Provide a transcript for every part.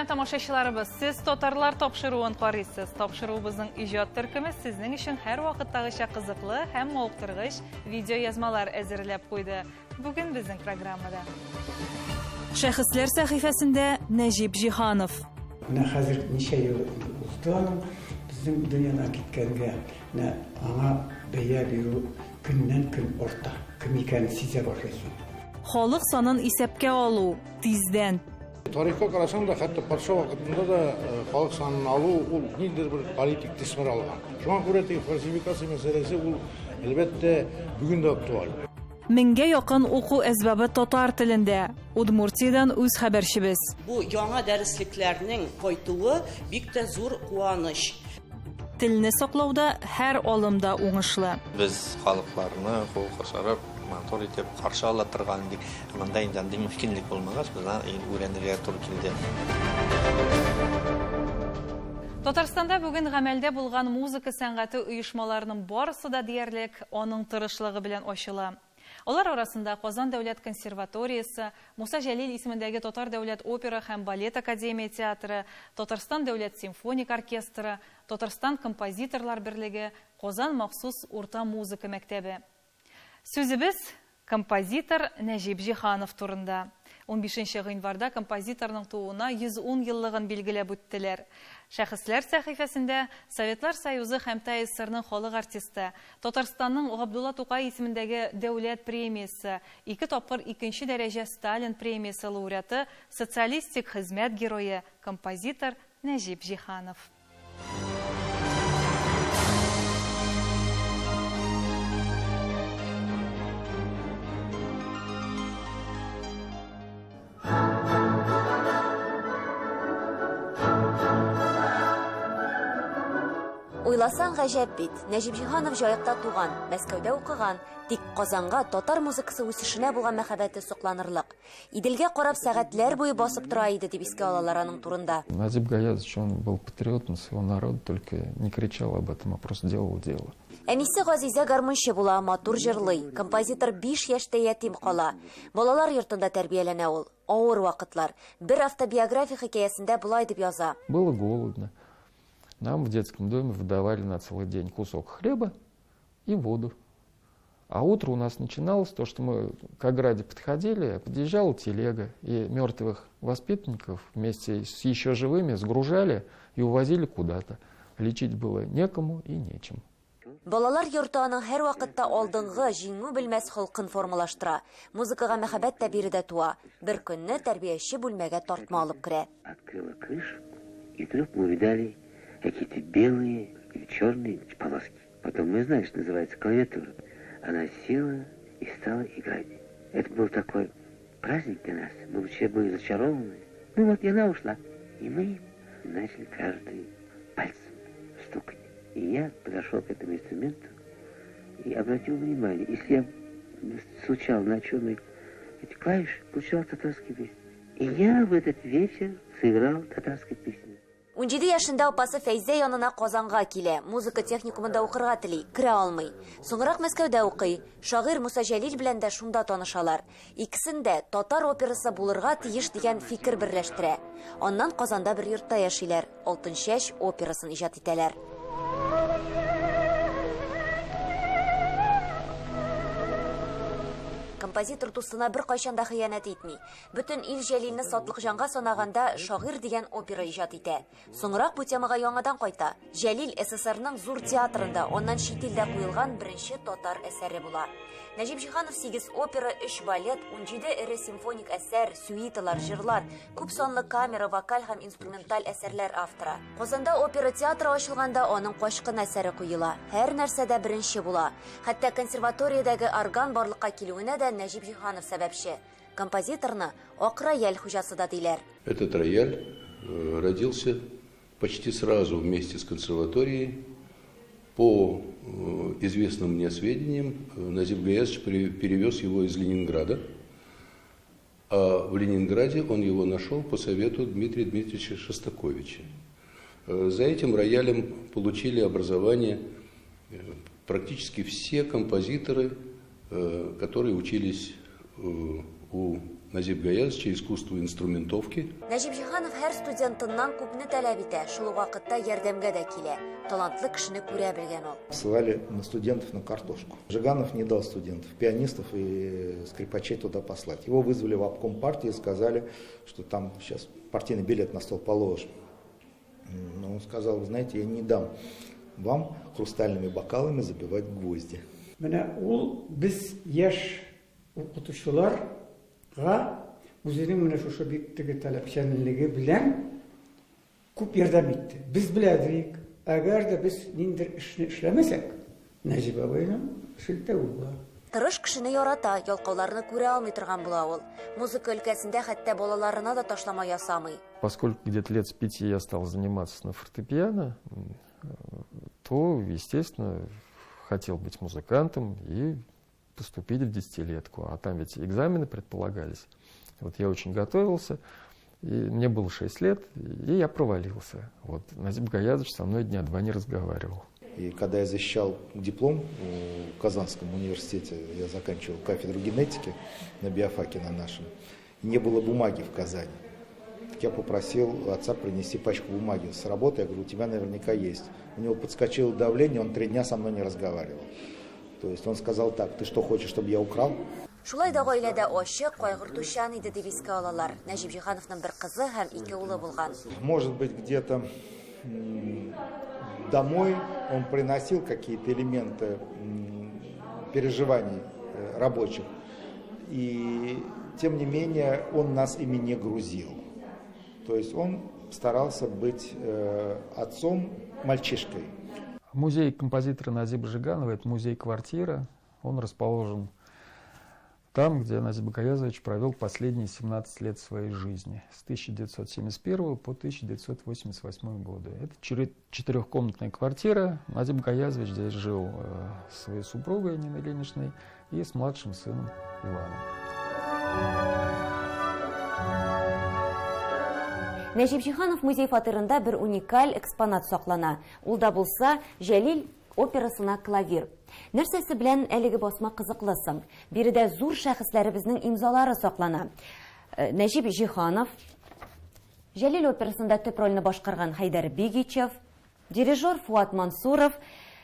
Хөрмәтле тамашачыларыбыз, сез татарлар тапшыруын карыйсыз. Тапшыруыбызның иҗат төркеме сезнең өчен һәрвакыттагыча кызыклы һәм мавыктыргыч видеоязмалар әзерләп куйды. Бүген безнең программада. Шәхесләр сәхифәсендә Нәҗип Җиһанов. Менә хәзер ничә ел узды аның безнең дөньядан киткәнгә, менә аңа бәя бирү көннән-көн арта. Кем икәнен сизә башлыйсың. Халык санын исәпкә алу, тиздән. Тарихка карасаң да, хәтта патша вакытында да халык санын алу ул ниндидер бер политик төсмер алган. Шуңа күрә теге фальсификация мәсьәләсе ул, әлбәттә, бүген дә актуаль. Меңгә якын уку әсбабы татар телендә. Удмуртиядән үз хәбәрчебез. Бу яңа дәреслекләрнең кайтуы бик тә зур куаныч. Телне саклауда һәр алым да уңышлы. Без халыкларны кул кушырып, матур итеп каршы ала торган идек. Монда инде андый мөмкинлек булмагач, безгә өйрәнергә туры килде. Татарстанда бүген гамәлдә булган музыка сәнгате оешмаларының барысы да диярлек аның тырышлыгы белән ачыла. Алар арасында Казан дәүләт консерваториясе, Муса Җәлил исемендәге Татар дәүләт опера һәм балет академия театры, Татарстан дәүләт симфоник оркестры, Татарстан композиторлар берлеге, Казан махсус урта музыка мәктәбе. Сүзебез композитор Нәҗип Җиһанов турында. 15 гыйнварда композиторның тууына 110 еллыгын билгеләп үттеләр. Шәхесләр сәхифәсендә Советлар Союзы һәм ТАССРның халык артисты, Татарстанның Габдулла Тукай исемендәге дәүләт премиясе, ике тапкыр икенче дәрәҗә Сталин премиясе лауреаты, социалистик хезмәт герое, композитор Нәҗип Җиһанов. Уйласаң, гаҗәп бит. Нәҗип Җиһанов Җаекта туган, Мәскәүдә укыган, тик Казанга татар музыкасы үсешенә булган мәхәббәте сокланырлык. Иделгә карап сәгатьләр буе басып тора иде, дип искә алалар аның турында. Назиб Гаязович, он был патриотом своего народа, только не кричал об этом, а просто делал дело. Әнисе Газизә гармунчы була, матур җырлый. Композитор 5 яшьтә ятим кала. Балалар йортында тәрбияләнә ул. Авыр вакытлар. Бер автобиография хикәясендә болай дип яза. Было голодно. Нам в детском доме выдавали на целый день кусок хлеба и воду. А утро у нас начиналось то, что мы к ограде подходили, подъезжала телега, и мертвых воспитанников вместе с еще живыми сгружали и увозили куда-то. Лечить было некому и нечем. Балалар йорты аның һәрвакытта алдынгы, җиңү белмәс холкын формалаштыра. Музыкага мәхәббәт тә биредә туа. Бер көнне тәрбияче бүлмәгә тартма алып керә. Открыла крышу, и вдруг мы увидали какие-то белые или черные полоски. Потом мы знаем, что называется клавиатура. Она села и стала играть. Это был такой праздник для нас. Мы вообще были зачарованы. Ну вот, и она ушла. И мы начали каждый пальцем стукать. И я подошел к этому инструменту и обратил внимание, если я стучал на черные эти клавиши, получалась татарская песня. И я в этот вечер сыграл татарскую песню. 17 яшендә апасы Фәйзә янына Казанга килә. Музыка техникумында укырга тели, керә алмый. Соңрак Мәскәүдә укый. Шагыйрь Муса Җәлил белән дә шунда танышалар. Икесен дә татар операсы булырга тиеш дигән фикер берләштерә. Аннан Казанда бер йортта яшиләр, Алтынчәч операсын иҗат итәләр. Композитор дустына беркайчан да хыянәт итми. Бөтен ил Җәлилне сатлыкҗанга санаганда Шагыйрь дигән опера иҗат итә. Соңрак бу темага яңадан кайта. Җәлил СССРның зур театрында, аннан чит илдә куелган беренче татар әсәре була. Нәҗип Җиһанов 8 опера, 3 балет, 17 эре симфоник әсәр, сюиталар, җырлар, күп санлы камера, вокаль һәм инструменталь әсәрләр авторы. Казанда опера театры ачылганда аның Качкын әсәре куела. Һәр нәрсәдә беренче була. Хәтта консерваториядәге орган барлыкка килүенә дә Нәҗип Җиһанов сәбәпче. Композиторны ак рояль хуҗасы да диләр. Этот рояль родился почти сразу вместе с консерваторией. По известным мне сведениям, Назиб Гаязович перевез его из Ленинграда. А в Ленинграде он его нашел по совету Дмитрия Дмитриевича Шостаковича. За этим роялем получили образование практически все композиторы, которые учились у Назип Гаязовича искусству инструментовки. Нәҗип Җиһанов һәр студентыннан күпне таләп итә, шул ук вакытта ярдәмгә дә килә. Талантлы кешене күрә белгән ул. Ссылали на студентов на картошку. Жиганов не дал студентов, пианистов и скрипачей туда послать. Его вызвали в обком партии и сказали, что там сейчас партийный билет на стол положим. Но он сказал, вы знаете, я не дам вам хрустальными бокалами забивать гвозди. Менә ул без яшь укытучыларга үзенең менә шушы бик теге таләпчәнлеге белән күп ярдәм итте. Без белә идек, әгәр дә без ниндидер эшне эшләмәсәк, Нәҗип абыйның шелтәве була. Тырыш кешене ярата, ялкауларны күрә алмый торган була ул. Музыка өлкәсендә хәтта балаларына да ташлама ясамый. Поскольку где-то лет с 5 я стал заниматься на фортепиано, то, естественно, хотел быть музыкантом и поступить в десятилетку. А там ведь экзамены предполагались. Вот я очень готовился, и мне было 6 лет, и я провалился. Вот Назиб Гаязович со мной дня два не разговаривал. И когда я защищал диплом в Казанском университете, я заканчивал кафедру генетики на биофаке на нашем, не было бумаги в Казани. Так я попросил отца принести пачку бумаги с работы. Я говорю, у тебя наверняка есть. У него подскочило давление, он 3 дня со мной не разговаривал. То есть он сказал так, ты что, хочешь, чтобы я украл? Шулай да гаиләдә ачык, кайгыртучан иде дип искә алалар. Нәҗип Җиһановның бер кызы һәм 2 улы булган. Может быть, где-то домой он приносил какие-то элементы переживаний рабочих. И тем не менее он нас ими не грузил. То есть он старался быть отцом мальчишкой. Музей композитора Назиба Жиганова — это музей-квартира. Он расположен там, где Назиб Гаязович провел последние 17 лет своей жизни, с 1971 по 1988 годы. Это 4-комнатная квартира. Назиб Гаязович здесь жил со своей супругой Ниной Ильиничной и с младшим сыном Иваном. Нәҗип Җиһанов музей фатирында бер уникаль экспонат саклана. Ул да булса Җәлил операсына клавир. Нәрсәсе белән әлеге басма кызыклы соң? Биредә зур шәхесләребезнең имзалары саклана. Нәҗип Җиһанов, Җәлил операсында төп рольне башкарган Хәйдәр Бигичев, дирижер Фуат Мансуров,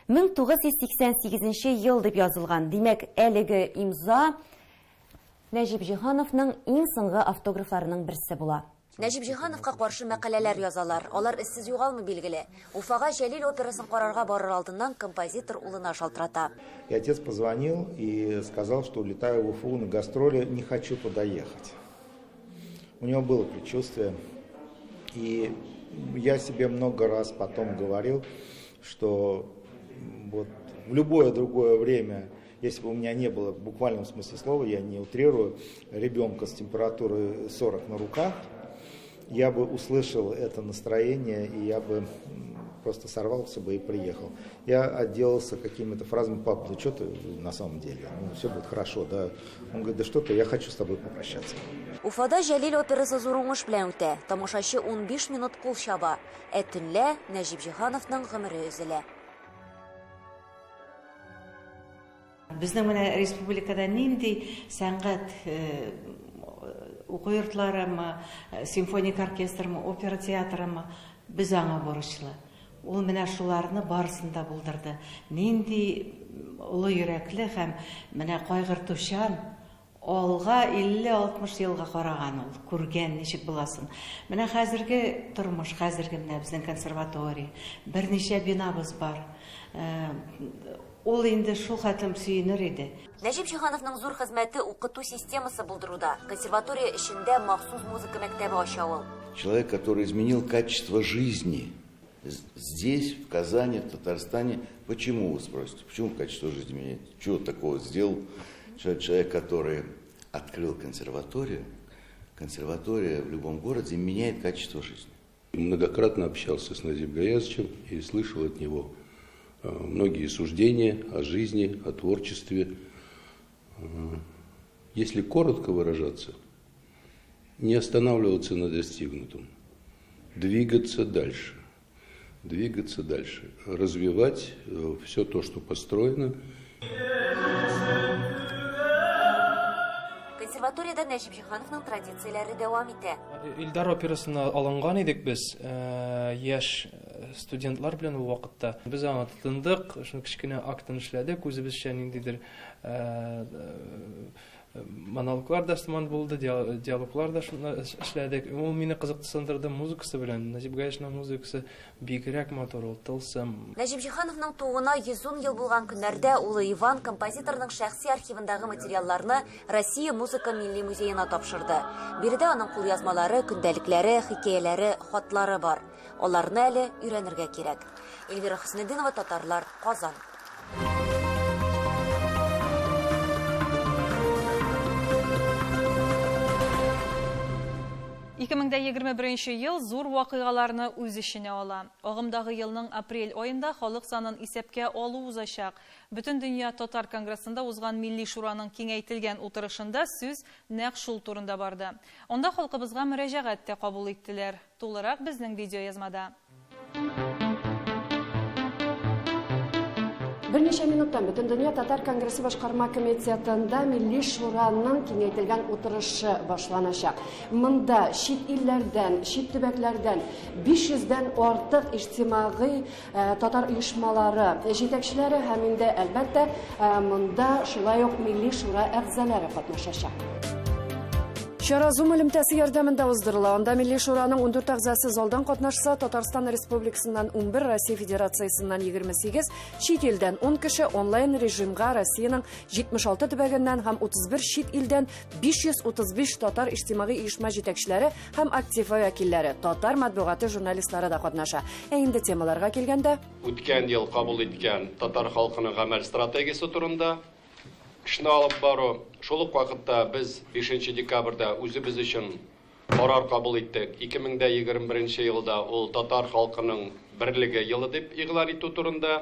1988 ел дип язылган. Димәк, әлеге имза Нәҗип Җиһановның иң соңгы автографларының берсе була. Нәҗип Җиһановка каршы мәкаләләр язалар. Алар эзсез югалмый билгеле. Уфага Җәлил операсын карарга барыр алдыннан композитор улына шалтырата. И отец позвонил и сказал, что улетаю в Уфу на гастроли, не хочу туда ехать. У него было предчувствие. И я себе много раз потом говорил, что вот в любое другое время, если бы у меня не было в буквальном смысле слова, я не утрирую, ребенка с температурой 40 на руках, я бы услышал это настроение, и я бы просто сорвался бы и приехал. Я отделался какими-то фразами: пап, да что ты на самом деле, ну, все будет хорошо, да. Он говорит, да что ты, я хочу с тобой попрощаться. Уфада Җәлил операсы зур уңыш белән үтә. Тамашачы 15 минут кул чаба. Ә төнлә Нәҗип Җиһановның гомере өзелә. Безнең менә республикада нинди сәнгать уку йортларымы, симфоник оркестрмы, опера театрымы, без аңа бурычлы. Ул менә шуларны барысын да булдырды. Нинди олы йөрәкле һәм менә кайгыртучан, алга 50-60 елга караган ул, күргән ничек буласын. Менә хәзерге тормыш, хәзерге менә безнең консерватория, берничә бинабыз бар. Ул инде шул хәтлем сөенер иде. Нәҗип Җиһановның зур хезмәте укыту системасы булдыруда. Консерватория эчендә махсус музыка мәктәбе ача ул. Человек, который изменил качество жизни здесь, в Казани, в Татарстане. Почему, вы спросите, почему качество жизни меняет? Чего такого сделал? Человек, который открыл консерваторию, консерватория в любом городе меняет качество жизни. Многократно общался с Назибом Гаязовичем и слышал от него многие суждения о жизни, о творчестве. Если коротко выражаться, не останавливаться на достигнутом, двигаться дальше, развивать все то, что построено. Консерваториядә Нәҗип Җиһановның традицияләре дәвам итә. Илдар операсына алынган идек без, яшь студентлар белән ул вакытта. Без аңа тотындык, шуны кечкенә актын эшләдек, үзебезчә ниндидер монологлар да сыман булды, диалоглар да шунда эшләдек. Ул мине кызыксындырды музыкасы белән. Нәҗип Гаязның музыкасы бигрәк матур ул, тылсым. Нәҗип Җиһановның тууына 110 ел булган көннәрдә улы Иван композиторның шәхси архивындагы материалларны Россия музыка милли музеена тапшырды. Биредә аның кулъязмалары, көндәлекләре, хикәяләре, хатлары бар. Аларны әле өйрәнергә кирәк. Эльвира Хөснетдинова, Татарлар, Казан. Ике мең дә 21 ел зур вакыйгаларны үз эченә ала. Агымдагы елның апрель аенда халык санын исәпкә алу узачак. Бөтендөнья татар конгрессында узган Милли шураның киңәйтелгән утырышында сүз нәкъ шул турында барды. Анда халкыбызга мөрәҗәгать тә кабул иттеләр. Тулырак безнең видеоязмада. Берничә минуттан Бөтендөнья татар конгрессы башкарма комитетында Милли шураның киңәйтелгән утырышы башланачак. Монда чит илләрдән, чит төбәкләрдән 500дән артык иҗтимагый татар оешмалары җитәкчеләре һәм инде, әлбәттә, монда шулай ук Милли шура әгъзалары катнашачак. Чара Zoom элемтәсе ярдәмендә уздырыла. Анда Милли шураның 14 әгъзасы залдан катнашса, Татарстан Республикасыннан 11, Россия Федерациясеннән 28, чит илдән 10 кеше онлайн режимга Россиянең 76 төбәгеннән һәм 31 чит илдән 535 татар иҗтимагый оешма җитәкчеләре һәм актив вәкилләре, татар матбугаты журналистлары да катнаша. Ә инде темаларга килгәндә, Үткән ел кабул иткән татар халкының гамәл стратегиясе турында эшне алып бару. Шул ук вакытта без 5 декабрьдә үзебез өчен карар кабул иттек. 2021 елда ул татар халкының берлеге елы дип игълан итү турында.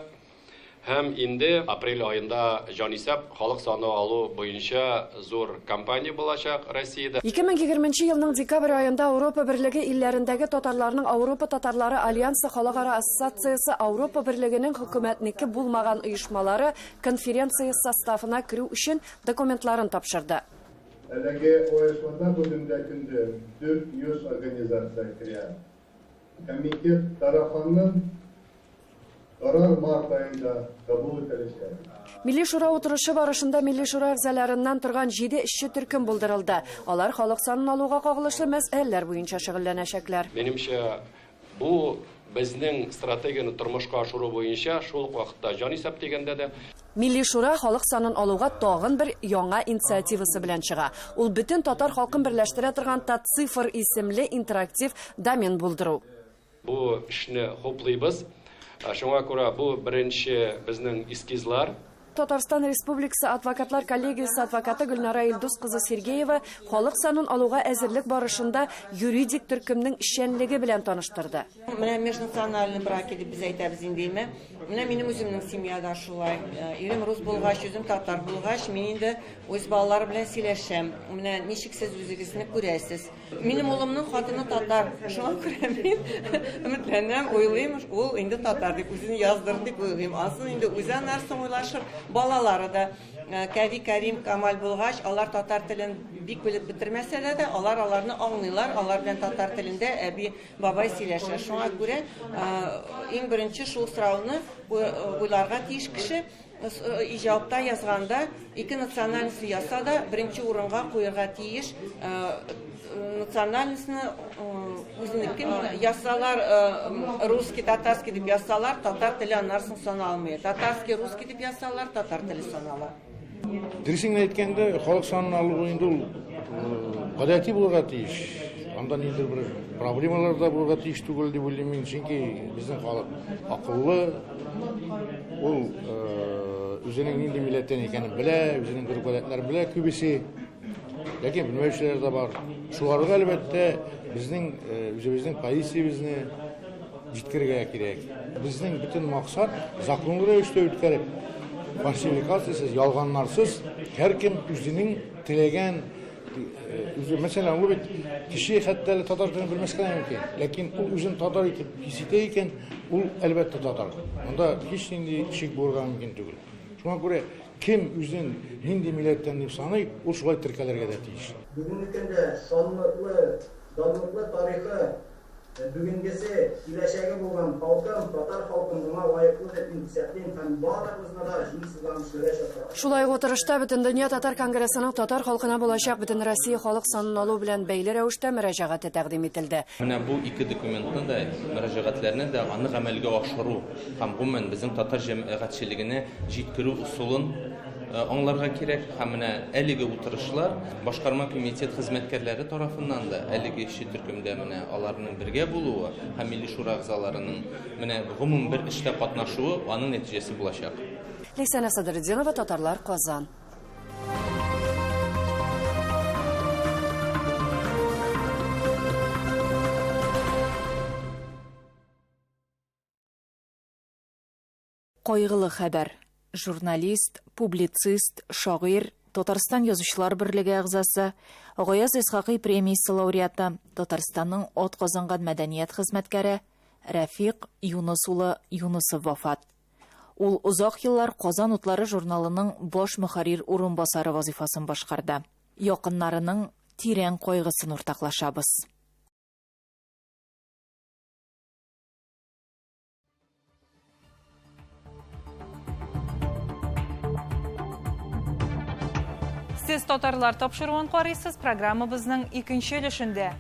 Һәм инде апрель аенда җанисәп халык саны алу буенча зур кампания булачак Россиядә. 2020 елның декабрь аенда Ауропа Берлеге илләрендәге татарларның Ауропа татарлары альянсы халыкара ассоциациясе Ауропа Берлегенең хөкүмәтнеке булмаган оешмалары конференция составына керү өчен документларын тапшырды. Әлеге оешмада бүгенге көндә 400 организация керә. Комитет тарафыннан карар март аенда кабул ителәчәк. Милли шура утырышы барышында Милли шура әгъзаларыннан торган 7 эшче төркем булдырылды. Алар халык санын алуга кагылышлы мәсьәләләр буенча шөгыльләнәчәкләр. Минемчә, бу безнең стратегияне тормышка ашыру буенча шул ук вакытта җанисәп дигәндә дә Милли шура халык санын алуга тагын бер яңа инициативасы белән чыга. Ул бөтен татар халкын берләштерә торган Татцифр исемле интерактив домен булдыру. Бу эшне хуплыйбыз. Шуңа күрә бу беренче безнең эскизлар. Татарстан Республикасы адвокатлар коллегиясе адвокаты Гөлнара Илдус кызы Сергеева халык санын алуга әзерлек барышында юридик төркемнең эшчәнлеге белән таныштырды. Менә межнациональный браки дип без әйтәбез инде, әйме? Менә минем үземнең семьяда шулай. Ирем рус булгач, үзем татар булгач, мин инде үз балалар белән сөйләшәм. Менә ничек сез үзегезне күрәсез? Минем улымның хатыны татар. Шуңа күрә мин өметләнәм, уйлыйм, ул инде татар дип үзен яздыр дип уйлыйм. Асын инде үзе аннан соң уйлашыр. Балалары да Кәви, Кәрим, Камаль булгач, алар татар телен бик белеп бетермәсәләр дә, алар аларны аңлыйлар, алар белән татар телендә әби, бабай сөйләшә. Шуңа күрә иң беренче шул сорауны уйларга тиеш кеше. Җавапта язганда ике национальность язса да, беренче урынга куярга тиеш национальностьны үзенекен язсалар, русский, татарский дип язсалар, татар теле аннан соң саналмый. Татарский, русский дип язсалар, татар теле санала. Дөресен әйткәндә, халык санын алу инде ул гадәти булырга тиеш. Анда ниндидер бер проблемалар да булырга тиеш түгел дип уйлыйм мин, чөнки безнең халык акыллы, ул үзенең нинди милләттән икәнен белә, үзенең гореф-гадәтләрен белә күбесе. Ләкин белмәүчеләр дә бар. Шуларга әлбәттә безнең үзебезнең позициябезне җиткерергә кирәк. Безнең бөтен максат законлы рәвештә үткәреп, фальсификациясез, ялганнарсыз һәркем үзенең теләгән үзе, мәсәлән, ул бит кеше хәтта әле татар телен белмәскә дә мөмкин, ләкин ул үзен татар итеп хис итә икән, ул әлбәттә татар. Монда һич нинди шик булырга мөмкин түгел. Шуңа күрә Кем үзен нинди милләттән дип саный, ул шулай теркәлергә дә тиеш. Бүгенге көндә шанлыклы, данлыклы тарихы, бүгенгесе, киләчәге булган халкым, татар халкын моңа лаеклы дип мин исәплим һәм барыгызны да җиң сызганып эшләргә чакырам. Шулай ук утырышта Бөтендөнья татар конгрессының татар халкына булачак Бөтенроссия халык санын алу белән бәйле рәвештә мөрәҗәгате тәкъдим ителде. Менә бу ике документны да, мөрәҗәгатьләрне дә аны гамәлгә ашыру һәм гомумән безнең татар җәмәгатьчелегенә җиткерү ысулын аңларга кирәк. Һәм менә әлеге утырышлар башкарма комитет хезмәткәрләре тарафыннан да әлеге эшче төркемдә менә аларның бергә булуы һәм Милли Шура әгъзаларының менә гомум бер эштә катнашуы аның нәтиҗәсе булачак. Ләйсәнә Садретдинова, Татарлар, Казан. Кайгылы хәбәр. Журналист, публицист, шагыйрь, Татарстан Язучылар берлеге әгъзасы, Гаяз Исхакый премиясе лауреаты, Татарстанның атказанган мәдәният хезмәткәре Рәфикъ Юныс улы Юнысов вафат. Ул озак еллар Казан утлары журналының баш мөхәррир урынбасары вазыйфасын башкарды. Якыннарының тирән кайгысын уртаклашабыз. Сез татарлар тапшыруын карыйсыз, программабызның икенче өлешендә.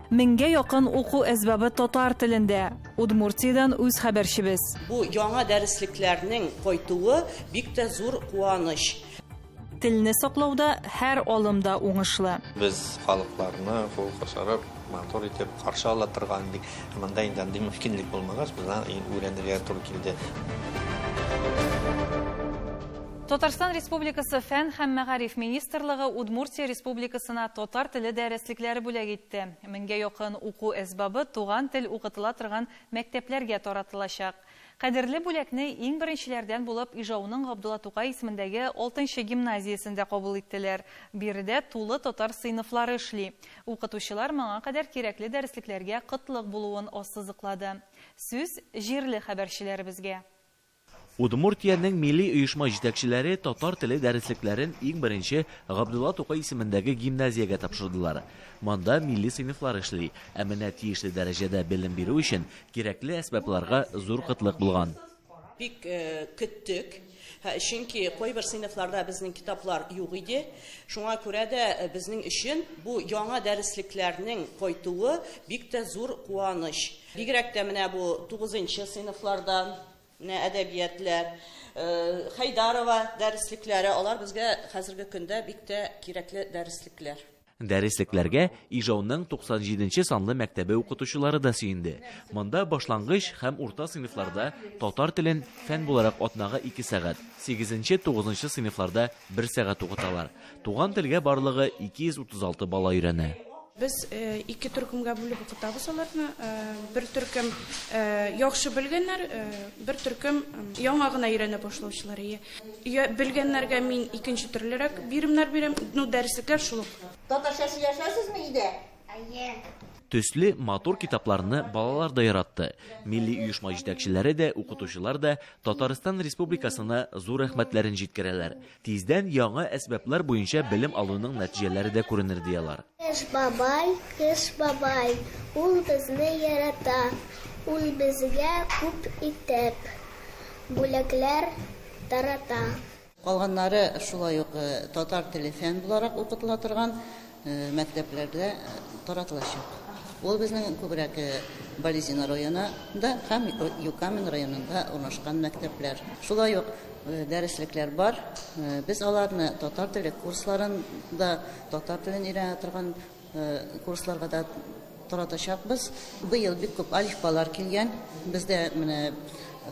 Меңгә якын уку әсбабы татар телендә. Удмуртиядән үз хәбәрчебез. Бу яңа дәреслекләрнең кайтуы бик тә зур куаныч. Телне саклауда һәр алым да уңышлы. Без халыкларны кул кушырып, матур итеп каршы ала торган идек. Ә монда инде андый мөмкинлек булмагач, безгә өйрәнергә туры килде. Татарстан Республикасы Фән һәм мәгариф министрлыгы Удмуртия Республикасына татар теле дәреслекләре бүләк итте. Меңгә якын уку әсбабы туган тел укытыла торган мәктәпләргә таратылачак. Кадерле бүләкне иң беренчеләрдән булып Ижауның Габдулла Тукай исемендәге алтынчы гимназиясендә кабул иттеләр. Биредә тулы татар сыйныфлары эшли. Укытучылар моңа кадәр кирәкле дәреслекләргә кытлык булуын ассызыклады. Сүз җирле хәбәрчеләребезгә. Удмуртиянең милли оешма җитәкчеләре татар теле дәреслекләрен иң беренче Габдулла Тукай исемендәге гимназиягә тапшырдылар. Монда милли сыйныфлар эшли, ә менә тиешле дәрәҗәдә белем бирү өчен Кирәкле әсбапларга зур кытлык булган. Бик көттек, чөнки кайбер сыйныфларда безнең китаплар юк иде. Шуңа күрә дә безнең өчен бу яңа дәреслекләрнең кайтуы бик тә зур куаныч. Бигрәк тә менә бу тугызынчы сыйныфларда менә әдәбиятләр, Хәйдарова дәреслекләре, алар безгә хәзерге көндә бик тә кирәкле дәреслекләр. Дәреслекләргә Ижауның 97 нче санлы мәктәбе укытучылары да сөенде. Монда башлангыч һәм урта сыйныфларда татар телен фән буларак атнага ике сәгать, сигезенче-тугызынчы сыйныфларда бер сәгать укыталар. Туган телгә барлыгы 236 бала өйрәнә. Без ике төркемгә бүлеп укытабыз аларны. Бер төркем яхшы белгәннәр, бер төркем яңа гына өйрәнә башлаучылар. Әйе. Белгәннәргә мин икенче төрлерәк биремнәр бирәм. Ну, дәреслекләр шул ук. Татарча сөйләшәсезме өйдә? Әйе. Төсле, матур китапларны балалар да яратты. Милли оешма җитәкчеләре дә, укытучылар да Татарстан Республикасына зур рәхмәтләрен җиткерәләр. Тиздән яңа әсбаплар буенча белем алуның нәтиҗәләре дә күренер, ди алар. Кыш бабай, Кыш бабай, ул безне ярата, ул безгә күп итеп бүләкләр тарата. Калганнары шулай ук татар теле фән буларак укытыла торган мәктәпләрдә таратылачак. Ул безнең күбрәк Балезино районында һәм Юкамен районында урнашкан мәктәпләр. Шулай ук дәреслекләр бар. Без аларны татар теле курсларында, татар телен өйрәнә торган курсларга да таратачакбыз. Быел бик күп алифбалар килгән. Бездә менә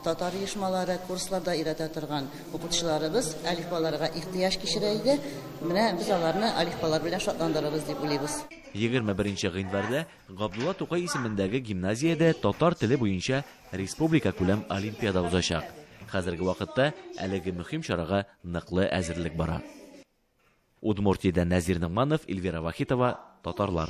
татар оешмалары курсларда өйрәтә торган укытучыларыбыз алифбаларга ихтыяҗ кичерә иде. Менә без аларны алифбалар белән шатландырырбыз дип уйлыйбыз. 21 гыйнварда Габдулла Тукай исемендәге гимназиядә татар теле буенча республикакүләм олимпиада узачак. Хәзерге вакытта әлеге мөһим чарага ныклы әзерлек бара. Удмуртиядән Нәзир Ногманов, Эльвира Вахитова, Татарлар.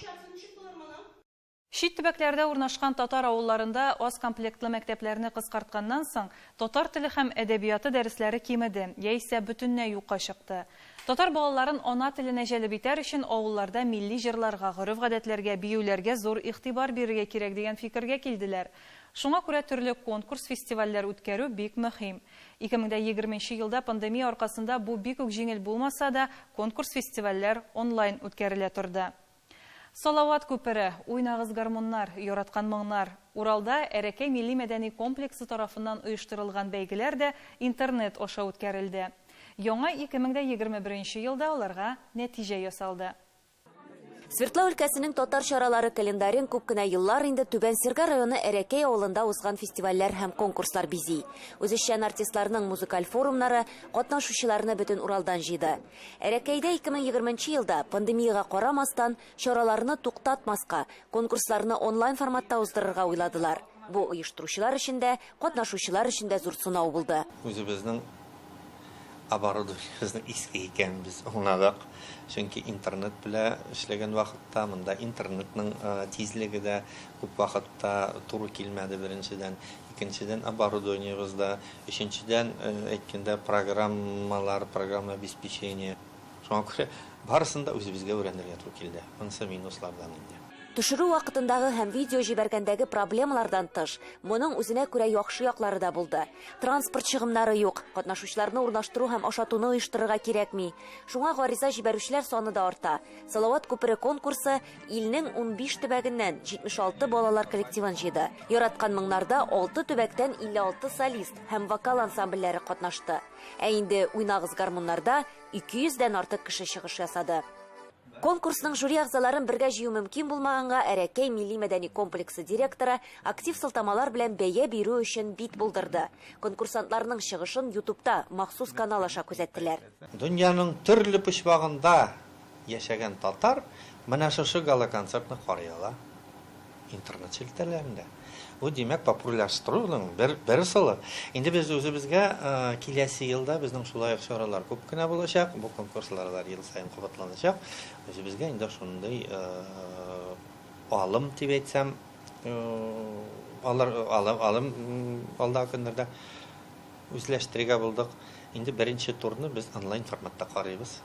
Чит төбәкләрдә урнашкан татар авылларында аз комплектлы мәктәпләрне кыскартканнан соң, татар теле һәм әдәбияты дәресләре кимеде, яисә бөтенләй юкка чыкты. Татар балаларын ана теленә җәлеп итәр өчен авылларда милли җырларга, гореф-гадәтләргә, биюләргә зур игътибар бирергә кирәк дигән фикергә килделәр. Шуңа күрә төрле конкурс-фестивальләр үткәрү бик мөһим. 2020 нче елда пандемия аркасында бу бик үк җиңел булмаса да, конкурс-фестивальләр онлайн үткәрелә торды. Салават күпере, Уйнагыз гармуннар, яраткан моңнар, Уралда Әрәкәй милли-мәдәни комплексы тарафыннан оештырылган бәйгеләр дә интернет аша үткәрелде. Яңа 2021 нче елда аларга нәтиҗә ясалды. Свердлау өлкәсенең татар чаралары календарен күп кенә еллар инде Түбән Серга районы Әрәкәй авылында узган фестивальләр һәм конкурслар бизи. Үзешчән артистларның музыкаль форумнары катнашучыларны бөтен Уралдан җыйды. Әрәкәйдә 2020 нче елда, пандемиягә карамастан, чараларны туктатмаска, конкурсларны онлайн форматта уздырырга уйладылар. Бу оештыручылар өчен дә, катнашучылар өчен дә зур сынау булды. Үзебезнең оборудованиебезнең иске икәнен без аңладык. Чөнки интернет белән эшләгән вакытта монда интернетның тизлеге дә күп вакытта туры килмәде, беренчедән. Икенчедән, оборудованиебез да, өченчедән, әйткәндә, программалар, программное обеспечение. Шуңа күрә барысын да үзебезгә өйрәнергә туры килде. Монысы минуслардан инде. Төшерү вакытындагы һәм видео җибәргәндәге проблемалардан тыш, моның үзенә күрә яхшы яклары да булды. Транспорт чыгымнары юк, катнашучыларны урнаштыру һәм ашатуны оештырырга кирәкми. Шуңа гариза җибәрүчеләр саны да арта. Салават күпере конкурсы илнең 15 төбәгеннән 76 балалар коллективын җыйды. Яраткан моңнарда алты төбәктән 56 солист һәм вокал ансамбльләре катнашты. Ә инде Уйнагыз гармуннарда 200 дән артык кеше чыгыш ясады. Конкурсның жюри әгъзаларын бергә җыю мөмкин булмаганга, Әрәкәй милли-мәдәни комплексы директоры актив сылтамалар белән бәя бирү өчен бит булдырды. Конкурсантларның чыгышын Ютубта махсус канал аша күзәттеләр. Дөньяның төрле почмагында яшәгән татар менә шушы гала-концертны карый ала. Интернет челтәрләрендә. Бу, димәк, популярлаштыруның бер, бер ысулы. Инде без үзебезгә киләсе елда безнең шулай ук чаралар күп кенә булачак. Бу конкурслар алар ел саен кабатланачак. Үзебезгә инде шундый алым дип әйтсәм, алар алым, алым алдагы көннәрдә үзләштерергә булдык. Инде беренче турны без онлайн форматта карыйбыз.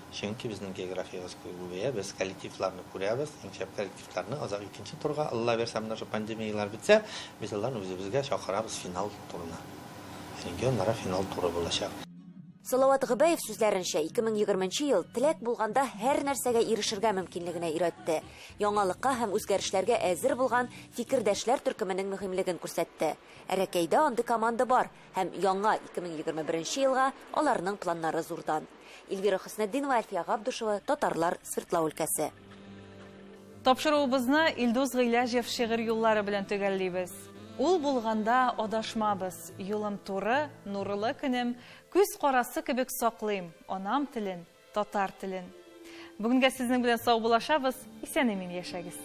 Чөнки безнең географиябез күбәя, без коллективларны күрәбез, иң шәп коллективларны азак икенче турга, Алла бирсә, менә шул пандемияләр бетсә, без аларны үзебезгә чакырабыз финал турына. Регионара финал туры булачак. Салават Гобәев сүзләренчә, 2020 нче ел теләк булганда һәр нәрсәгә ирешергә мөмкинлегенә өйрәтте. Яңалыкка һәм үзгәрешләргә әзер булган фикердәшләр төркеменең мөһимлеген күрсәтте. Әрәкәйдә андый команда бар һәм яңа 2021 нче елга аларның планнары зурдан. Эльвира Хөснетдинова, Әлфия Габдушева, Татарлар, Свердлау өлкәсе. Тапшыруыбызны Илдус Гыйләҗев шигырь юллары белән төгәллибез. Ул булганда адашмабыз, юлым туры, нурлы көнем, күз карасы кебек саклыйм анам телен, татар телен. Бүгенгә сезнең белән саубуллашабыз, исән-имин яшәгез.